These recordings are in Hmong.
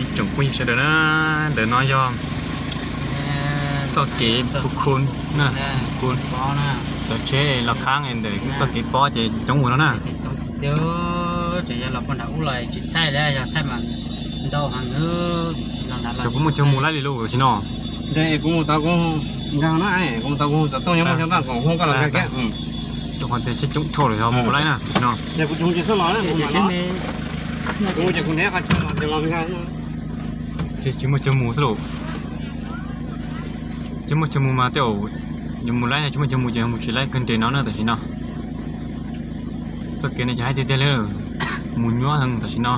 Ib tsoom phooj ywg sawv daws na, ntawm no yog txoj kev Phu Khu na, Phu Khu, cov tsheb los khab ntawm txoj kev pob ces coob ua luaj na. Ces yog los puag nram ub los tsis thaij li, yog thaij mas ntau heev. Xyov kuv muaj chaw mus laib li lauj tam sim no. Kuv mus tau kuv nkag na, kuv mus tau kuv xov tooj nyob muaj xyoo ntaj koom hu koj los nkag kiag. Rau qhov tias tsheb coob dhau lawm yog mus laib na no. Kuv tsis mus ces xwb los, kuv mus ces kuv nrhiav qhov chaw los ces los nkag. Ces tsis muaj chaw mus xwb lauj. Tsis muaj chaw mus mas tej zaum yuav mus laib, tsis muaj chaw mus ces mus tsis laib kawg nres no na tam sim no. Txoj kev no ces haib tiag tiag li, mus nyuaj heev tam sim no.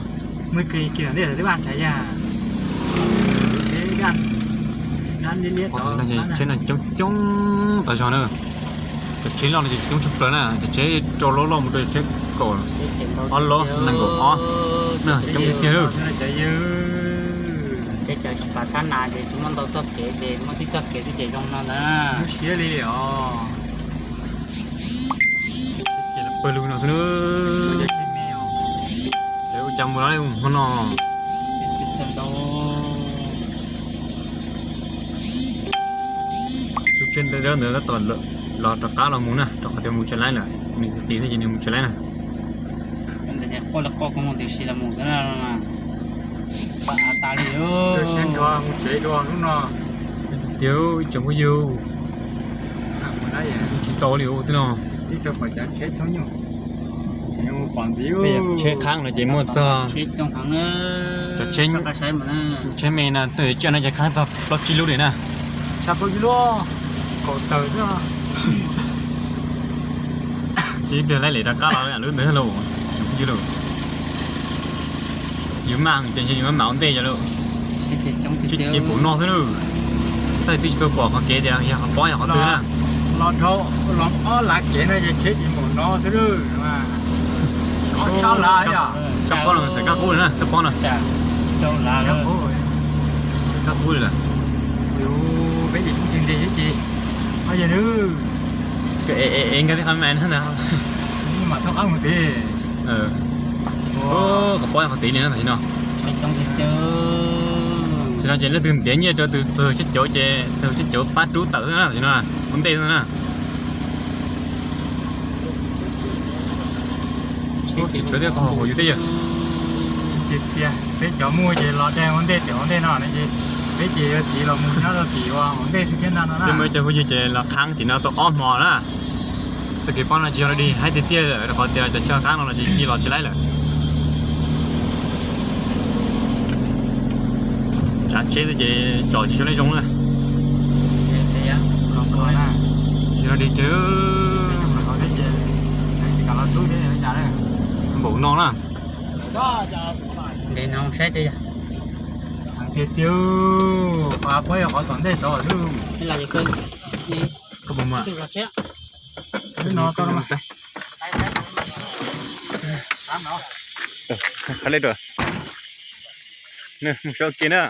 Qhov tam sim no ces tsheb no coob coob tas zog na. Cov tsheb loj no ces coob tshaj plaws na, cov tsheb rau loj loj mus rau cov tsheb kaum ob lab nees nkaum ob na, coob tiag tiag li. Ces cov tsis pom thab nas ces tsis muaj ntau txoj kev, ces muaj tib txoj kev xwb ces zoo no ntag. Lub siab li os. Ces pawg lug no xwb na. Ces ua cas mus lawm hmo no. Lub tsheb dawb dawb ntawd tab tom los rov qab los mus na, rau qhov tias mus tsis laib lawm, nws tis thiab ces nws mus tsis laib na. Quaj li quaj koj mus tiam sis los mus xwb na. Pam tas li. Siab nrho mus tsev dua lub no. Tias ib tsoom phooj ywg, tsis tau li ua twb no. Tsheb qhab no ces muaj txog, cov tsheb me no twb tsis no ces qhab txog plaub tsib lub li na. Tshaj plaub tsib lub, kaum tawm xwb. Tsis ib pliag laib lem rov qab los lub ntawd lauj, tsoom phooj ywg lauj. Yus maj ces yus maj mam ua ntej yog lauj. Tsheb ces npaum no xwb lauj. Tab sis twb tsis tau pom qhov kev tias yog qhov pob yog qhov twg na. Los dhau los ob lav kev no ces tsheb ces npaum no xwb lauj. Kab pob no xav kab qub na, kab pob no. Kab qub li lawm. Peb ces ntse ces, o yog nws, es nkag tib qhov me na ntag. Mam thauj qab mus tes. Qhov pob qhov tid li na tam sim no. Tam sim no ces leej twg ntiav nyiaj rau tus txug tsheb cauv ces txug tsheb cauv pab rub tawm xwb na tam sim no, ua ntej xwb na. Tsis tshuav tej qhov haum yus tej yawg. Tiag tiag, peb cov muaj ces los dag ua ntej tim ua ntej no ne, peb ces yuav txiv los mus nyob rau tim ua ua ntej xwb thiab ntag no na. Peb muaj cov phooj ywg ces los khab tim no tau ob hmo na. Txoj kev pob no tsis yog dig haib tiag tiag lawm rau qhov tias cov chaw khab no los tsis ci los tsis laib lawm. Tsav tsheb xwb ces tsom tsis tshua zoo na. Yog dig ces npaum no na. Ntev no saib tiag. Tiag tiag, qhov pob yog qhov tom ntej tod xwb. Koj puas mus? Mus saib ua ke na.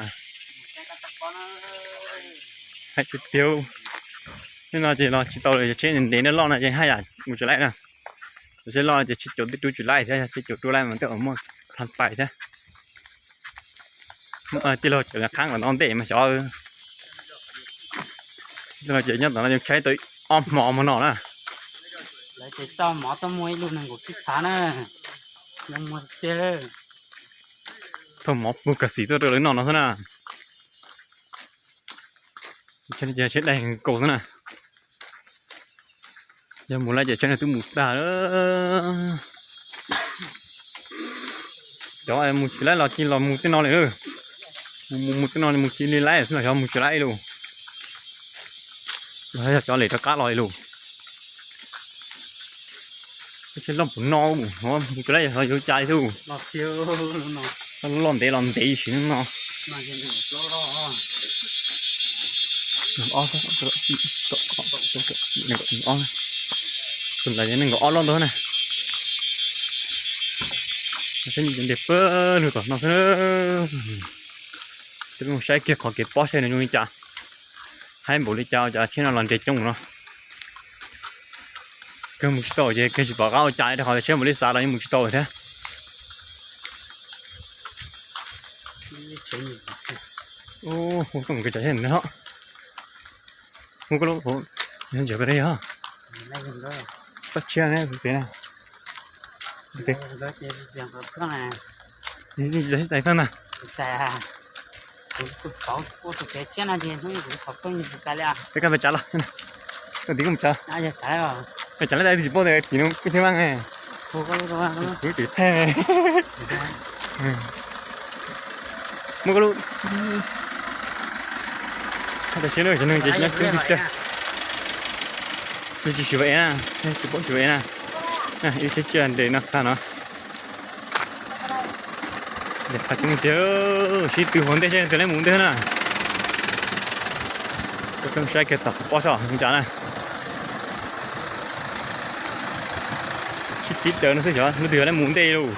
Hais tiag tiag, hnub no ces los tsis tau lawm, tsheb ntev ntev loj no ces haj yam mus tsis laib na. Cov tsheb loj ces tsheb caum twb rub tsis laib thiab, tsheb caum rub laib mas twb muaj tha pais thiab. Tij laug cov khab los no ntej mas xyov. Tij laug ces nyob tom no yeej tshaib tau ob hmo hmo no na. Lawv ces txoj mov tuaj muag ib lub nees nkaum tsib phav na. Yeej muag tiag. Thauj mov puag kam xim tuaj rau lawv noj no xwb na. Tsheb daig nkaus xwb na. Yog mus laib ces tsheb no twb mus tag. Cov mus tsis laib los cia los mus tej no li. Mus mus tej no mus cia li laib xwb los xyov mus tsis laib li. Los yog cov lem rov qab los li lus. Tsheb loj puv no mus tsis laib xyov yuav cas li xwb. Loj ntev los ntev sim no. Tus ntawd nees nkaum ob loj ntau na. Saib nce ntes pab lug tom no xwb. Peb mus saib kiag qhov kev pob saib nws zoo li cas. Haib npaum li cas ua cas tsheb no los nres coob no. Kawg mus tsis tau ces kawg tsis pom qab ua cas rau qhov tias tsheb npaum li xav los yeej mus tsis tau thiab. Ub, hu tuaj mus kev tsam seb nws ho. Hu koj lub, yog ntsia koj deb yog. Toj tshiab ne, tus pem na. Tus pem. Yog tais faj na. Peb koj mus tsav los. Koj tiv koj mus tsav. Tsav li tais tsis paub tais tim no peb thiaj vaj ne. Kuv tim thaj. Muab koj lub. Tam sim no ces neeg ces nyob coob tiag tiag. Lub tsis siv va e na, tsis paub siv va e na. Ib tsheb tsiaj nres no qab no. Nres qab coob tiag, sib tw hauv ntej seb tus lej mus ntej na. Koj pheej saib kiag tom qhov pob soj ntsa na. Sib tib taws no xwb xyov lub twg yog lej mus ntej lauj.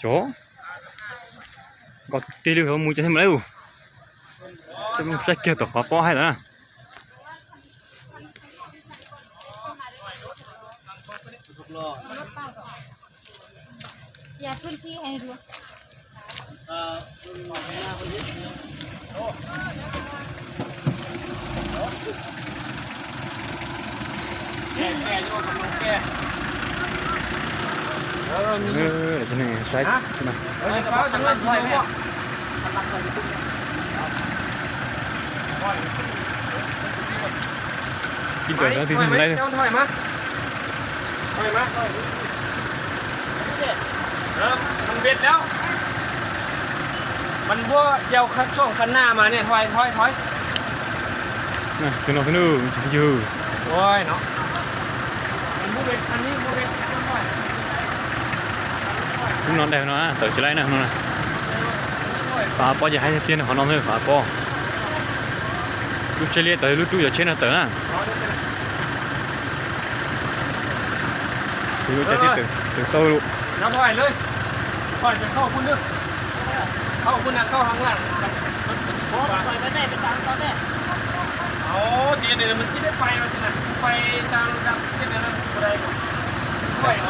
Cov, nkaus tus tig li mus ces thiaj mus lauj. Coj saib kiag tom qhov pob hais lawm na. Saib. Ib ntawm no twb laib. Thoj, thoj, thoj. Tus no xwb nws tsis yug. Lub no daig no tawm tsis laib na no. Qhov pob ces haib tiag tiag no, qhov no xwb qhov pob. Lub tsheb liab tawm, lub rub cov tsheb no tawm na. Tus lub tsheb tib tawm tau lawm.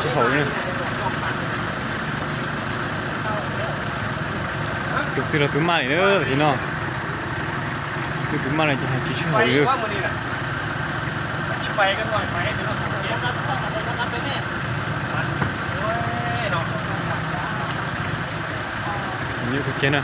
Sib haum na. Tus twg los twb maj li na, tam sim no. Tus twg maj li ces hais tsis sib haum li. Nyob tus kiag na.